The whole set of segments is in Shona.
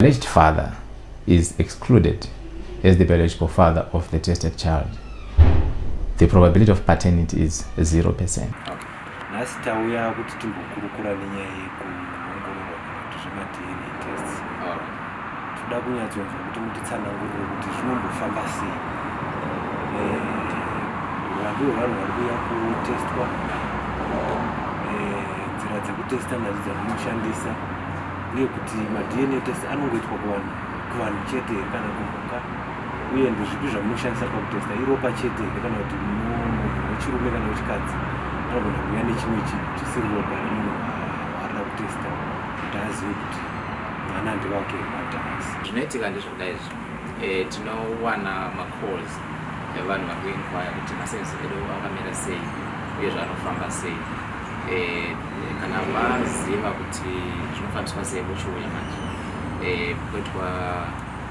Alleged father is excluded as the biological father of the tested child, the probability of paternity is 0%. Nhasi tauya kuti timbokurukura nenyaya yekuongororwa kana kuti zvemaDNA tests. Toda kunyatsonzwa kuti mutitsanangurire kuti zvinombofamba sei, uwandu hwevanhu vari kuuya kutestwa, nzira dzekutesta nadzo dzamunoshandisa, uye kuti maDNA test anongoitwa kuvanhu chete here kana kumhuka, uye ndezvipi zvamunoshandisa pakutesta, iropa chete here kana kuti munhu wechirume kana wechikadzi anogona kuuya nechimwe chinhu chisiri ropa remunhu waarida kutesta kuti azive kuti mwana ndewake here kana kuti haasi? Zvinoitika ndezvekudai izvi. Tinowana macalls evanhu vari kuinquire kuti maservice edu akamira sei uye zvaanofamba sei. Kana vaziva kuti zvinofambiswa sei, vochiuya manje, poitwa,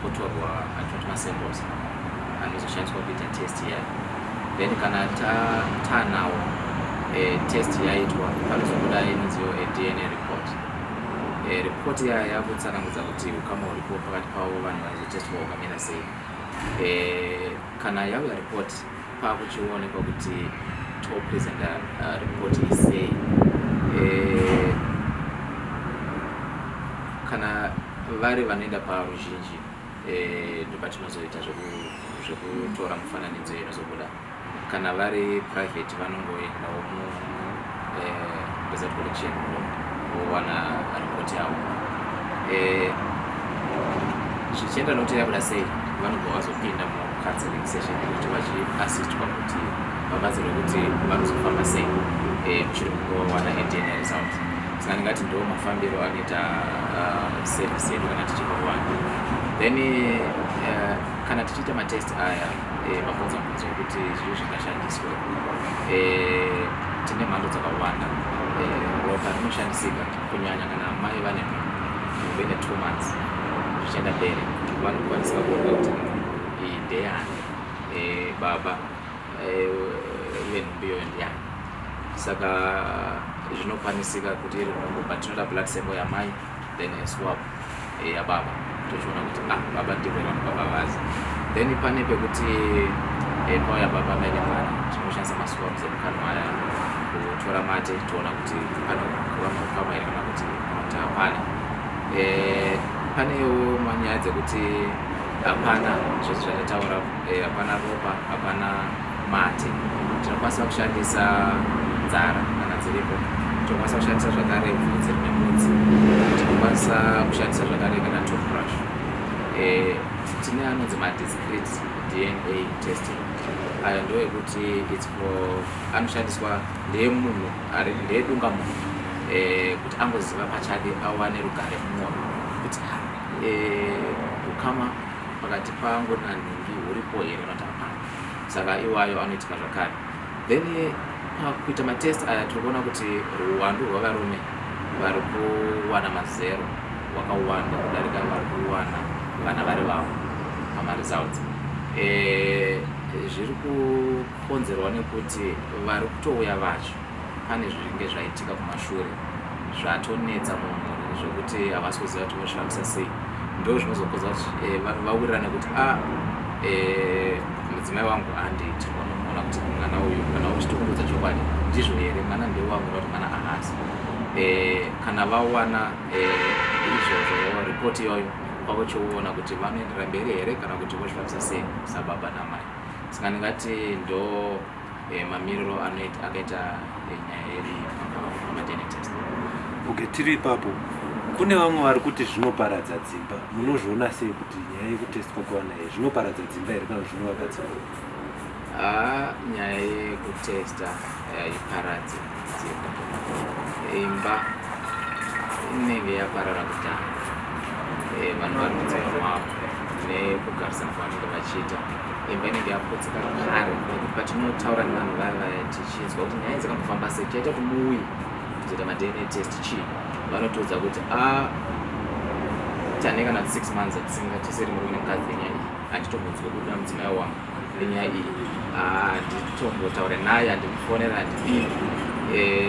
potorwa atinoti masamples anozoshandiswa kuita test iyayo. Then kana taanawo, test yaitwa, panozobuda inonziyo DNA report. Report iya yakutsanangudza kuti ukama huripo pakati pavo vanhu vanozotestwa hwakamira sei. Kana yauya report, pakuchionekwa kuti topresenta report isei. Kana vari vanoenda paruzhinji, ndopatinozoita zvekutora mufananidzo inozobuda. Kana vari private, vanongoendawo mu result collection vowana report yavo. Zvichienda nokuti yabuda sei, vanobva vazopinda mucounseling session yekuti vachiasistwa kuti vabatsirwe kuti vanozofamba sei mushure mekuwana DNA result. Saka ndingati ndo mafambiro anoita service yedu kana tichipa kuvanhu. Then kana tichiita matest aya, mabvunza mubvunzo wekuti zvii zvingashandiswe, tine mhando dzakawanda. Ropa rinoshandisika kunyanya kana mai vane nhumbu ine 2 months zvichienda mberi. Vanokwanisa kuona kuti nhumbu iyi ndeyani, baba venhumbu iyoyo ndiyani. Saka zvinokwanisika kuti iri nhumbu, but tinoda blood sample yamai, then swab yababa, tochiona kuti, ah, baba ndivo here, baba vazi. Then pane pekuti pauya baba mai nemwana, tinoshandisa maswabs emukanwa aya kutora mate, toona kuti pane ukama here kana kuti hapana. Panewo manyaya dzekuti hapana zvese zvatataura, hapana ropa, hapana mate, tinokwanisa kushandisa nzara kana dziripo. Tinokwanisa kushandisa zvakare bvudzi rine mudzi. Tinokwanisa kushandisa zvakare kana toothbrush. Tine anonzi madiscrete DNA testing. Ayo ndo ekuti its for anoshandiswa ndeyemunhu ari ndeyedunga munhu, kuti angoziva pachake, awane rugare mumwoyo kuti ukama pakati pangu nanhingi huripo here kana kuti hapana. Saka iwayo anoitika zvakare. Then pakuita matest aya, tiri kuona kuti ruwandu rwavarume vari kuwana mazero hwakawanda kudarika vari kuwana vana vari vavo pamaresults. Zviri kukonzerwa nekuti vari kutouya vacho pane zvinenge zvaitika kumashure zvatonetsa mumhuri, zvekuti havasi kuziva kuti vozvifambisa sei. Ndo zvinozokonzera kuti vawirirane kuti a mudzimai wangu handiti vanomuona kuti mwana uyu, kana uchitomuudza chokwadi, ndizvo here, mwana ndewangu kuti mwana ahasi. Kana vawana izvozvo, ripoti iyoyo, kwavochiona kuti vanoenderera mberi here kana kuti vozvifambisa sei sababa namai. Saka ndingati ndo mamiriro akaita nyaya yedu pamaDNA test. Okay, tiri ipapo, kune vamwe vari kuti zvinoparadza dzimba. Munozviona sei kuti nyaya yekutestwa kwevana iyi zvinoparadza dzimba here kana zvinovaka dzimba? Haa, nyaya yekutesta haiparadzi dzimba. Imba inenge yaparara kudhara. Vanhu vari mudzimba mavo nekugarisana kwavanenge vachiita, imba inenge yaputsika kare. Nekuti patinotaura nevanhu vaya vaya tichinzwa kuti nyaya dzakambofamba sei, chaita kuti muuye kuzoita maDNA test chii, vanotiudza kuti a tane kana 6 months atisinga tisiri murume nemukadzi nenyaya iyi. Handitombonzwe kuda mudzimai wangu nenyaya iyi, handitombotaure naye, handimufonera, handidii.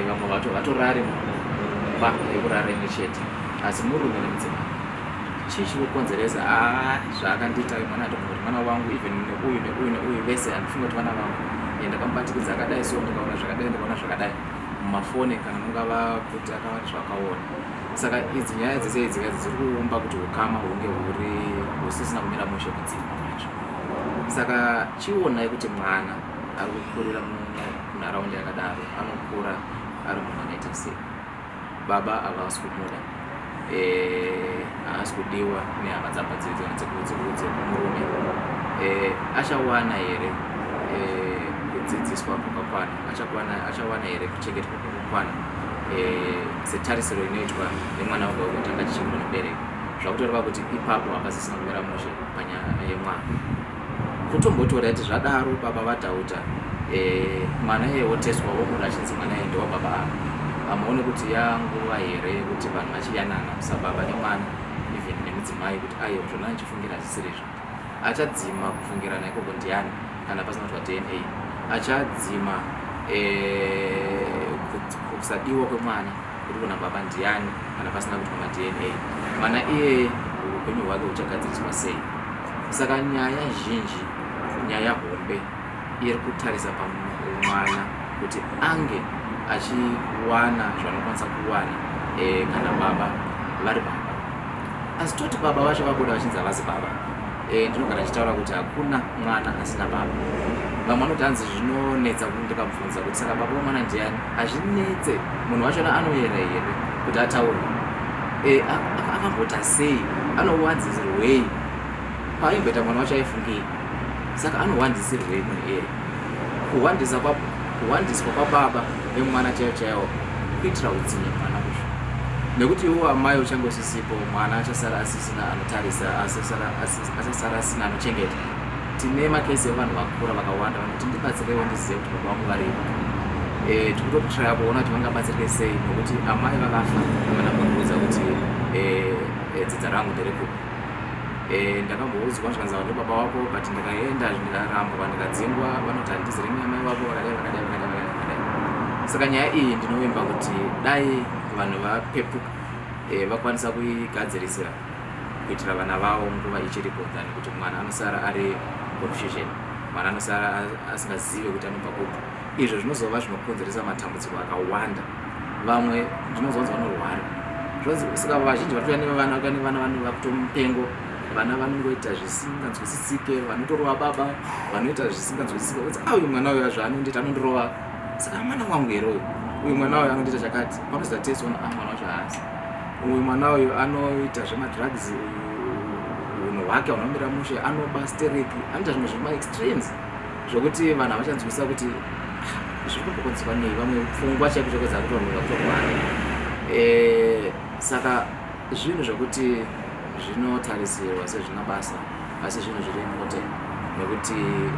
Vamwe vato vatorari mumba yekurara imwe chete, asi murume nemudzimai. Chii chiri kukonzeresa? Ah, zvaakandiita uyu mwana, andobva kuti mwana wangu, even neuyu neuyu neuyu vese handifunga kuti vana vangu. Ndakamubatikidza akadai, so ndikaona zvakadai, ndikaona zvakadai mumafoni, kana mungava kuti akava zvakaona. Saka idzi nyaya dzese idzi kadzi dziri kuumba kuti ukama hunge huri husisina kumira mushe mudzimba macho. Saka chionai kuti mwana ari kukurira munharaunda yakadaro anokura ari munhu anoita sei? Baba havasi kumuda, haasi kudiwa nehama dzabva dzekumurume. Achawana here kudzidziswa kwakakwana? Achawana here kuchengetwa kwakakwana setarisiro inoitwa nemwana wega wega kuti anga achichengetwa nemubereki? Zvakutoreva kuti ipapo hapasisina kumira mushe panyaya yemwana. Kutombotora iti zvadaro, baba vadhauta, mwana iye woteswa, wobuda achinzi mwana iye ndewababa ava. Hamuoni kuti yanguva here yekuti vanhu vachiyanana sababa nemwana, even nemudzimai, kuti aiwa, zvona ndichifungira hazvisirizvo? Achadzima kufungirana ikoko ndiani kana pasina kuitwa DNA? Achadzima kusadiwa kwemwana kuti kuna baba ndiani kana pasina kuitwa maDNA? Mwana iyeye upenyu hwake huchagadziriswa sei? Saka nyaya zhinji, nyaya hombe iri kutarisa pamwana kuti ange achiwana zvaanokwanisa kuwana kana baba vari baba. Asi toti baba vacho vabuda vachinzi havasi baba. Ndinogara ndichitaura kuti hakuna mwana asina baba. Vamwe vanoti hanzi zvinonetsa kuti ndikabvunza kuti saka baba vomwana ndiani, hazvinetse. Munhu wachona anoyera here kuti ataure? Akambota sei? Anowanzisirwei? Paaimboita mwana wacho aifungei? Saka anowanzisirwei munhu iyeye? Kuhwandiswa kwababa vemwana chaiwo chaiwo kuitira utsinye mwana uyu, nekuti iwo amai uchange usisipo, mwana achasara asisina anotarisa, achasara asina anochengeta. Tine makesi evanhu vakura vakawanda vanoti, "Ndibatsirewo ndizive kuti baba vangu varipo." Tikutotraya kuona kuti vangabatsirike sei, nokuti amai vakafa havana kundiudza kuti dzidza rangu nderekupi. Ndakamboudzwa zvikanzi ava ndobaba wako, but ndikaenda ndikarambwa, ndikadzingwa. Vanoti handizi rini amai vako, vakadai, vakadai, vakadai, vakadai, vakadai. Saka nyaya iyi ndinovimba kuti dai vanhu vapepuka, vakwanisa kuigadzirisa kuitira vana vavo nguva ichiripo, than kuti mwana anosara ari confusion, mwana anosara asingazive kuti anobva kupi. Izvo zvinozova zvinokonzeresa matambudziko akawanda. Vamwe ndinozonzi vanorwara. Zvonzi saka vazhinji vari kuuya nevana, vauya nevana vanova kutomupengo. Vana vanongoita zvisinganzwisisike, vanotorova baba, vanoita zvisinganzwisisike. Kuti a, uyu mwana uyu zvaanondiita, anondirova, saka mwana wangu here uyu? Uyu mwana uyu anondiita chakati. Panozoita test, ona, ah, mwana wacho haasi uyu. Mwana uyu anoita zvemadrugs, uyu unhu hwake hunomira mushe, anoba stereki, anoita zvimwe zvemaextremes zvokuti vanhu havachanzwisisa kuti, ah, zviri kumbokonzerwa nei. Vamwe pfungwa chaiko chaiko dzakutorwara, kutorwara. Saka zvinhu zvokuti zvinotarisirwa sezvina basa, asi zvinhu zviri important, nekuti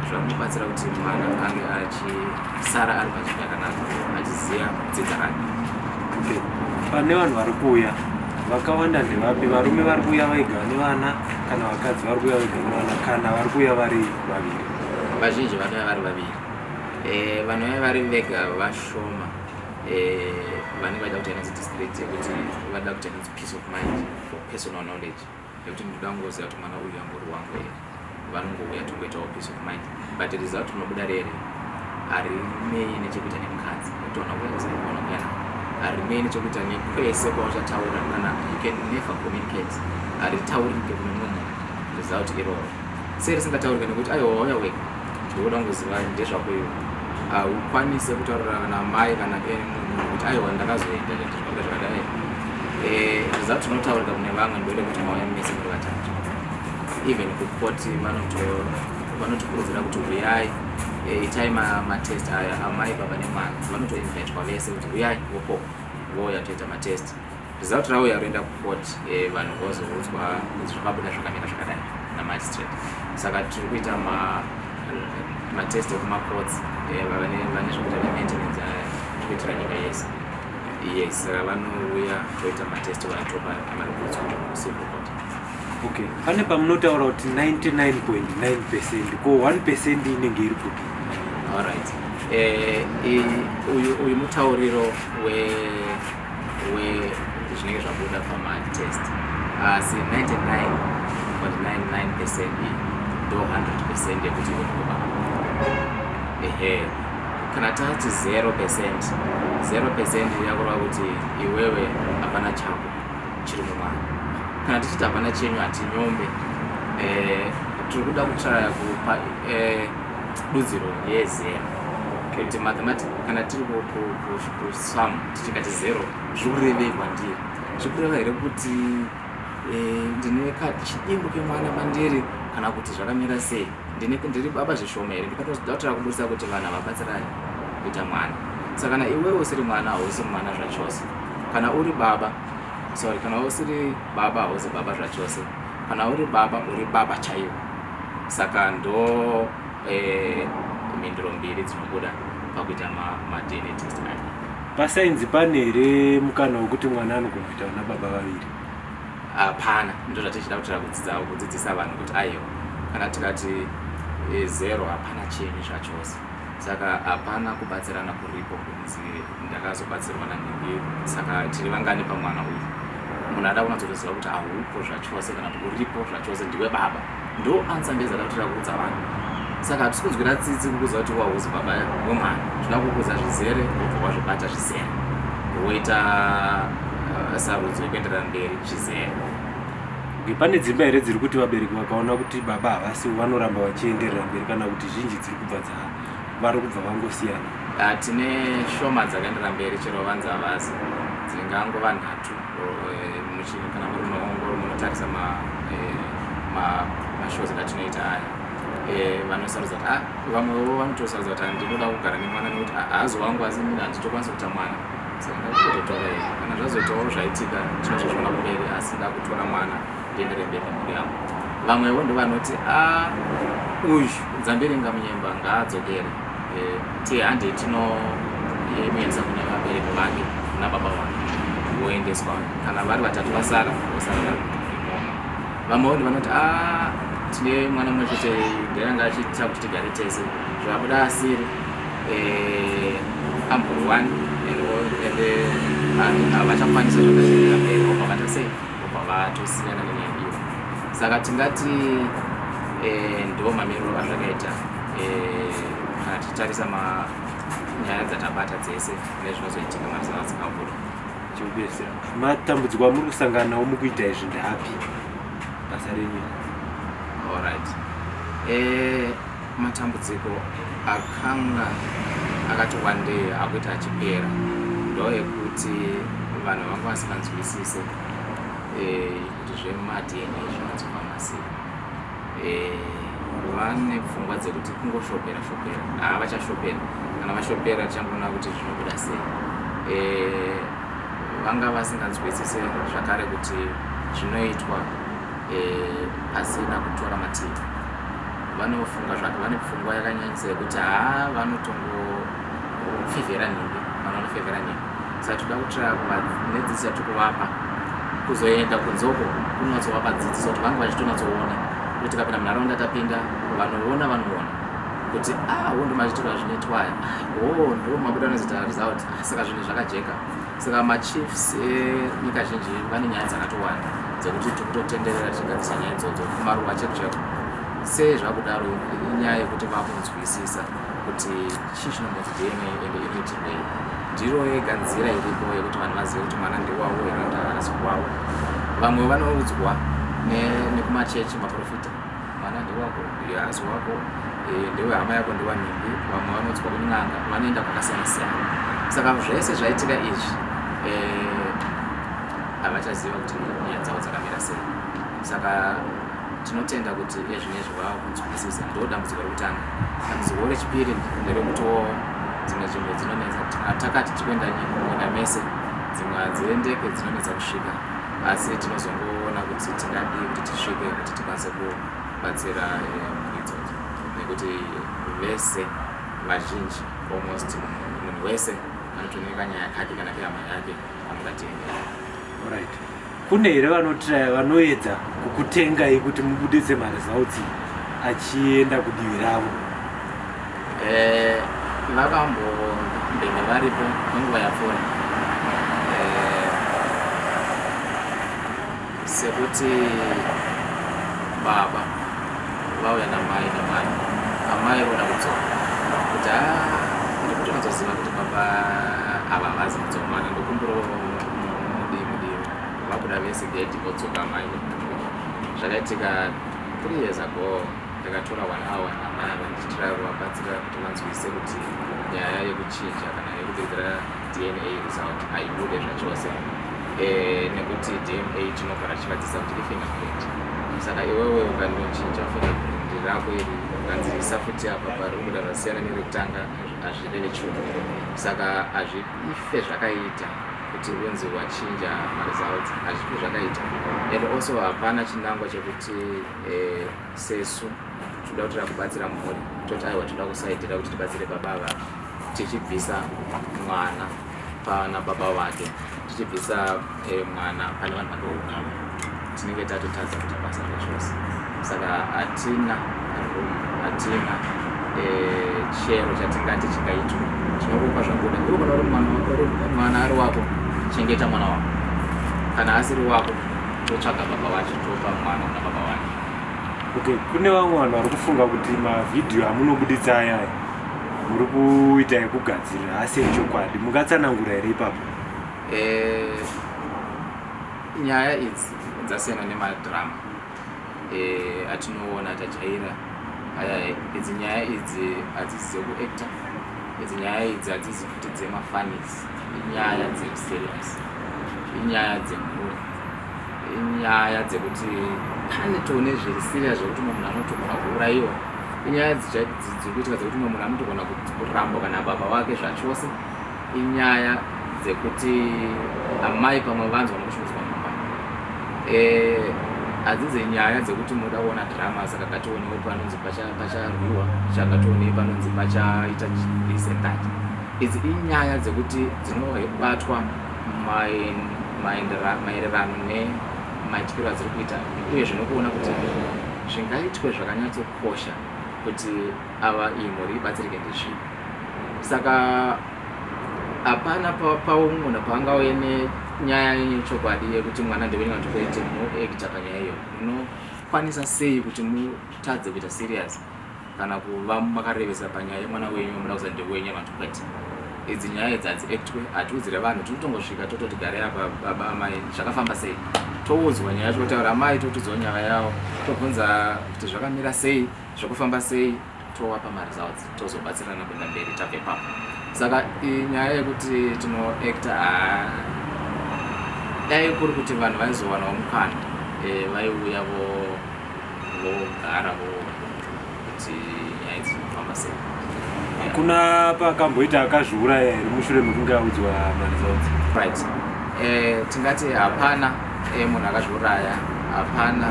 zvamubatsira kuti mwana ange achisara ari panzvimbo yakanaka, achiziva dzidza rake. Okay. Pane vanhu vari kuuya vakawanda ndevapi? Varume vari kuuya vaiga nevana, kana vakadzi vari kuuya vega nevana, kana vari kuuya vari vaviri? Vazhinji vanouya vari vaviri. Vanouya vari vega vashoma. Vanenge vaida kuti inonzi discreet, yekuti vada kuti inonzi peace of mind for personal knowledge, yekuti ndinoda kungoziva kuti mwana uyu angori wangu here. Vanongouya tongoitawo peace of mind, but result rinobuda rere harinei nechekuita nemukadzi, nekuti wana kuya kusina kuya, harinei nechekuita nekwese kwauchataura, kana you can never communicate. Haritaurike kune mumwe munhu result iroro. Sei risingataurike? Nekuti aiwa, wauya wega, ndikuda kungoziva ndezvako iwe. Haukwanise kutaurira kana mai kana munhu kuti aiwa, ndakazoenda zvakabuda zvakadai. Result rinotaurika kune vamwe ndore kuti mauya mese muri vatatu. Even kukoti vanotikurudzira kuti uyai, itai matest aya, amai, baba nemwana vanotoinvitwa vese kuti uyai voko, vouya toita matest. Result rauya roenda kucourt, vanhu vozoudzwa kuti zvakabuda zvakamira zvakadai namagistrate. Saka tiri kuita matest ekumacourts, vane zvekuita nemaintenance aya, kuitira nyika yese. Yes, saka vanouya toita matest, vatopa mareports kucivil court. Okay, pane pamunotaura kuti 99.9%, ko 1% inenge iri kupi? Alright, uyu mutauriro we zvinenge zvabuda pamatest. Asi 99.99 percent iyi ndo 100 percent yekuti iwe ndiwe baba. Ehe, kana tati 0 percent, 0 percent yakureva kuti iwewe hapana chako chiri mumwana. Kana tichiti hapana chenyu hatinyombe, tiri kuda kutraya kupa dudziro yezero kuti mathematics, kana tiri kusum tichikati zero, zviri kurevei kwandiri? Zviri kureva here kuti ndine chidimbu kemwana pandiri, kana kuti zvakamira sei? Ndiri baba zvishoma here? Ndikatoda kubudisa kuti vanhu havabatsirani kuita mwana. Saka kana iwewe usiri mwana, hausi mwana zvachose. Kana uri baba, sorry, kana usiri baba, hausi baba zvachose. Kana uri baba, uri baba chaiwo. Saka ndo mhinduro mbiri dzinobuda pakuita maDNA test aya. Pasainzi pane here mukana wekuti mwana anogona kuita vana baba vaviri? Hapana. Ndo zvatichida kutira kudzidzisa vanhu kuti aiwa, kana tikati zero, hapana chenyu zvachose. Saka hapana kubatsirana kuripo kunzi ndakazobatsirwa nanhingi, saka tiri vangani pamwana uyu. Munhu ada kunatsotoziva kuti haupo zvachose kana kuti uripo zvachose, ndiwe baba. Ndo answer ndezada kutira kuudza vanhu. Saka hatisi kunzwira tsitsi kukuudza kuti wauzi baba wemwana. Tinoda kukuudza zvizere, wobva wazvibata zvizere, woita sarudzo yekuenderera mberi zvizere. Okay, pane dzimba here dziri kuti vabereki vakaona kuti baba havasi, vanoramba vachienderera mberi, kana kuti zhinji dziri kubva dza vari kubva vangosiyana? Tine shoma dzakaenderera mberi chero vanzi havasi, dzingangova nhatu. Kana muri munoongoro munotarisa mashows atinoita aya, vanosarudza kuti vamwewo vanotosarudza kuti handinoda kugara nemwana nekuti haazi wangu, asi handitokwanisa kuita mwana, saka ndakutotora here. Kana zvazoitawo zvaitika, tinozozviona kumberi, asi ndakutora mwana ndiendere mberi nemhuri yangu. Vamwewo ndo vanoti a uyu dzambiringa munyemba ngaadzokere, tihande tinomuendesa kune vabereki vake, kuna baba vake, voendeswa. Kana vari vatatu vasara, vosara vari imomo. Vamwewo ndo vanoti a tine mwana mumwe chete, ndeyanga achiita kuti tigare tese, zvabuda asiri ambori one, ende havachakwanisa zvakaenderera mberi, vobva vata sei, vobva vatosiyana nenyaya iyo. Saka tingati ndo mamiriro azvakaita kana tichitarisa nyaya dzatabata dzese nezvinozoitika maresults akabuda. Chekupedzisira, matambudziko amuri kusangana nawo mukuita izvi ndeapi, basa renyu? Alright, matambudziko akanga akati wandei akuita achipera ndo ekuti vanhu vanga vasinganzwisise kuti zvemaDNA zvinonzofamba sei. Vane pfungwa dzekuti kungoshopera shopera, havachashopera. Kana vashopera, tichangoona kuti zvinobuda sei. Vanga vasinganzwisise zvakare kuti zvinoitwa pasina kutora mativi. Vanofunga zvake, vane pfungwa yakanyanyisa yekuti haa, vanotongofevhera nhimbi, vanhu vanofevhera nhimbi. Saka toda kutraya nedzidziso yatiri kuvapa kuzoenda kunzoko kunotsovapa dzidziso kuti vange vachitonatsoona kuti tikapinda munharaunda, tapinda, vanoona vanoona kuti ah, wo ndo machitirwa zvinoitwa aya, o ndo mabuda anozoita result. Saka zvinhu zvakajeka. Saka machiefs enyika zhinji vane nyaya dzakatowanda dzekuti tikutotenderera tichigadzirisa nyaya idzodzo kumaruwa cheko cheko. Sei zvakudaro? Inyaya yekuti vakunzwisisa kuti chii chinombonzi DNA ende inoitirwei. Ndiro yega nzira iripo yekuti vanhu vazive kuti mwana ndewavo here kuti haasi wavo. Vamwe vanoudzwa nekumachechi, maprofita, mwana ndewako, haasi wako, ndewehama yako, ndewanhingi. Vamwe vanoudzwa kun'anga, vanoenda kwakasiyana siyana. Saka zvese zvaitika izvi, havachaziva kuti nyaya dzavo dzakamira sei. Saka tinotenda kuti ezvinezvi vava kunzwisisa. Ndo dambudziko rekutanga. Dambudziko rechipiri nderekutiwo dzimwe nzvimbo dzinonetsa kuti takati tikuenda kuenda mese, dzimwe hadziendeke, dzinonetsa kusvika, asi tinozongoona kuti tingadii kuti tisvike, kuti tikwanise kubatsira mhuri idzodzo, nekuti vese vazhinji, almost munhu wese anotoneka nyaya kake kana kehama yake anoda DNA. Alright, kune here vanotraya, vanoedza kukutengai kuti mubudise maresults achienda kudivi ravo? Vakambombenge varipo kwenguva yapfuura. Sekuti baba vauya namai nemwana, amai voda kudzoka kuti a ah, ndiri kutonatsoziva kuti baba ava havazi kudzoka mwana, ndokumbirawo mudii mudii, vabuda vese gate vodzoka amai. Zvakaitika 3 years ago. Ndakatora one hour namai ava ndichitira kuvabatsira kuti vanzwise kuti nyaya yekuchinja kana yekubiridzira DNA result haibude zvachose, nekuti DNA tinogara tichivadzidzisa kuti ifingerprint. Saka iwewe ukandochinja fingerprint rako iri, ukanziisa futi apa pari kubuda zvasiyana nerekutanga, hazvireve chinhu. Saka hazvife zvakaita kuti unzi wachinja maresults, hazvife zvakaita. And also hapana chinangwa chekuti sesu toda kuti kubatsira mhuri, toti aiwa, toda kusaidhira kuti tibatsire baba ava, tichibvisa mwana pana baba vake, tichibvisa mwana pane vanhu vake voukama, tinenge tatotadza kuita basa zvachose. Saka hatina room, hatina chero chatingati chingaitwa. Tinokupa zvabuda. Iwe kana uri mwana ari wako, chengeta mwana wako. Kana asiri wako, totsvaga baba vacho, topa mwana kuna baba vake. Okay, kune vamwe vanhu vari kufunga kuti mavhidhiyo amunobuditsa ayaya muri kuita ekugadzirira, asi echokwadi. Mungatsanangura here ipapo? Nyaya idzi dzasiyana nemadhirama atinoona tajaira aya. Idzi nyaya idzi hadzisi dzekuacta, idzi nyaya idzi hadzisi futi dzemafunnies. Inyaya dzeserious, inyaya dzemhuri, inyaya dzekuti pane tone zviri serious zvekuti mumwe munhu anotogona kuurayiwa. Inyaya dziri kuitika dzekuti mumwe munhu anotogona kurambwa kana baba vake zvachose. Inyaya dzekuti amai pamwe vanzwa nekushungudzwa mumba. Hadzidzi nyaya dzekuti munoda kuona drama, saka ngationewo panonzi pacharwiwa, changationei panonzi pachaita this and that. Idzi inyaya dzekuti dzinobatwa maererano nemaitikiro adziri kuita, uyezve nokuona kuti zvingaitwe zvakanyatsokosha kuti ava iyi mhuri ibatsirike ndezvipi. Saka hapana pamunhu paangauye nenyaya yechokwadi yekuti mwana ndewenyu kana kuti kwete, muacta panyaya iyo. Munokwanisa sei kuti mutadze kuita serious kana kuva makarevesa panyaya yemwana wenyu muda kuziva ndewenyu kana kuti kwete? Idzi nyaya idzi hadziactwe. Hatiudzire vanhu, tinotongosvika tototi garai apa baba, amai, zvakafamba sei, toudzwa nyaya yacho, totaura amai, totudzwa nyaya yavo, tobvunza kuti zvakamira sei, zvokufamba sei, towapa maresults, tozobatsirana kuenda mberi tabva ipapo. Saka nyaya yekuti tinoacta, dai kuri kuti vanhu vaizowanawo mukana, vaiuya vogara voona kuti nyaya idzi dzinofamba sei. Hakuna pakamboita akazviuraya here mushure mekunge audzwa maresults? Right, tingati hapana munhu akazviuraya. Hapana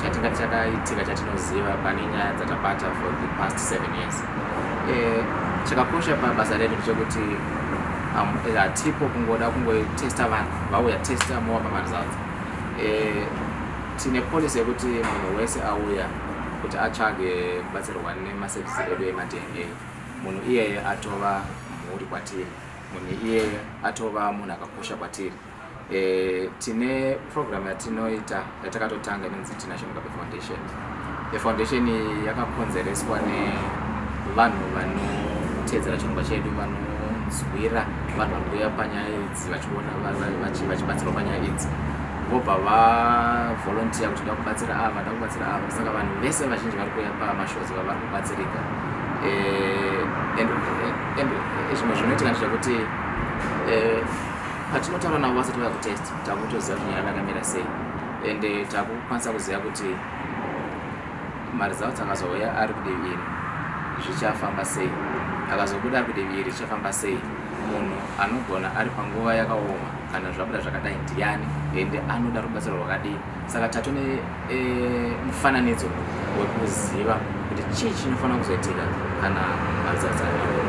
chatingati chakaitika chatinoziva pane nyaya dzatabata for the past 7 years. Chakakosha pabasa redu ndechekuti hatipo kungoda kungotesta vanhu vauya, testa movapa maresults. Tine policy yekuti munhu wese auya kuti atsvage kubatsirwa nemaservices edu emaDNA, munhu iyeye atova mhuri kwatiri, munhu iyeye atova munhu akakosha kwatiri. Tine program yatinoita yatakatotanga inonzi Tinashe Mugabe Foundation. Foundation iyi yakakonzereswa nevanhu vanoteedzera chirongwa chedu, vanonzwira vanhu vari kuuya panyaya idzi, vachiona vachibatsirwa panyaya idzi, vobva vavolunteer kuti da kubatsira ava, da kubatsira ava. Saka vanhu vese vazhinji vari kuuya pamashows vari kubatsirika. And zvimwe zvinoitika ndezvekuti patinotaura navo vasati vauya kutest, takutoziva kuti nyaya yakamira sei, ende takukwanisa kuziva kuti maresults akazouya ari kudivi iri zvichafamba sei, akazobuda ari kudivi iri zvichafamba sei, munhu anogona ari panguva yakaoma kana zvabuda zvakadai ndiani, ende anoda rubatsiro rwakadii. Saka tatone mufananidzo wekuziva kuti chii chinofanira kuzoitika kana maresults abuda.